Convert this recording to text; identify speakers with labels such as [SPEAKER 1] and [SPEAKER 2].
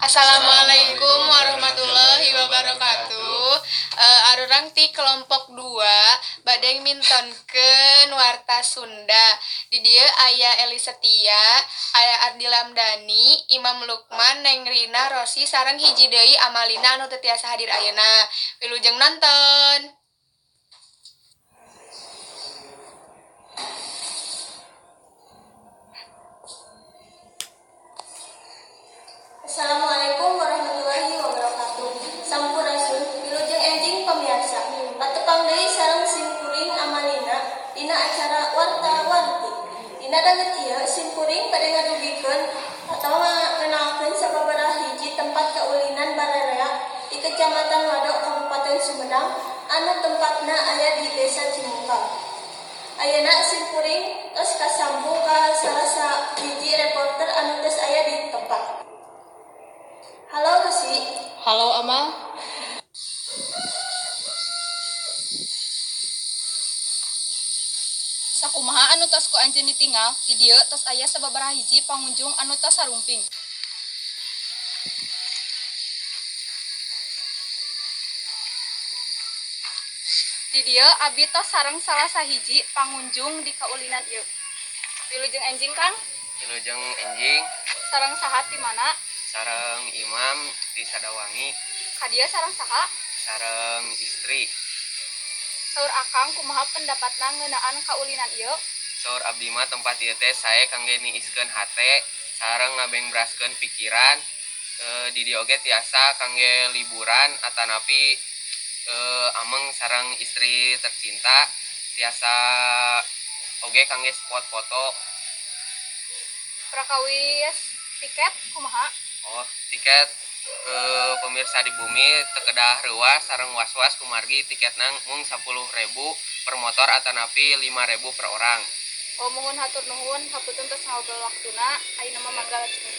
[SPEAKER 1] Assalamualaikum warahmatullahi wabarakatuh. Arurang ti kelompok 2 bade mintonkeun warta Sunda. Di dieu aya Eli Setia, aya Ardi Lamdani, Imam Lukman, Neng Rina, Rosi sareng hiji deui Amalina anu teu tiasa hadir ayeuna. Wilujeng nonton.
[SPEAKER 2] Assalamualaikum warahmatullahi wabarakatuh. Sampurasun, wilujeng enjing pamirsa. Patepang deui sareng simkuring Amalina dina acara Warta Warti. Dina danget ieu simkuring bade ngadugikeun atawa ngenalkeun sababaraha hiji tempat kaulinan bararea di Kecamatan Wado, Kabupaten Sumedang anu tempatna aya di Desa Cimungkal. Ayeuna simkuring tos kasambung ka salah sahiji reporter anu tos aya di tempat. Halo Rosi.
[SPEAKER 3] Halo Amal. Sakumaha anu tos ku anjeun ditinggal, di dieu tos aya sababaraha hiji pangunjung anu tos sarumping. Di dieu abi tos sareng salah sahiji pangunjung di kaulinan ieu. Wilujeng enjing, Kang.
[SPEAKER 4] Wilujeng enjing.
[SPEAKER 3] Sareng saha ti mana?
[SPEAKER 4] Sareng Imam di Sadawangi.
[SPEAKER 3] Ka dieu sareng saha?
[SPEAKER 4] Sareng istri.
[SPEAKER 3] Saur Akang kumaha pendapatna ngeunaan kaulinan ieu?
[SPEAKER 4] Saur abdi mah tempat ieu teh sae kangge niiskeun hate sareng ngabengbraskeun pikiran. Di dieu oge tiasa kangge liburan atanapi ameng sareng istri tercinta, tiasa oge kangge spot foto.
[SPEAKER 3] Prakawis tiket kumaha?
[SPEAKER 4] Oh, tiket pemirsa di bumi teu kedah reuas sareng was-was kumargi tiketna mung 10.000 per motor atanapi 5.000 per orang.
[SPEAKER 3] Oh, muhun hatur nuhun, hapunten tos ngaobrol waktuna, ayeuna mah mangga lajeng.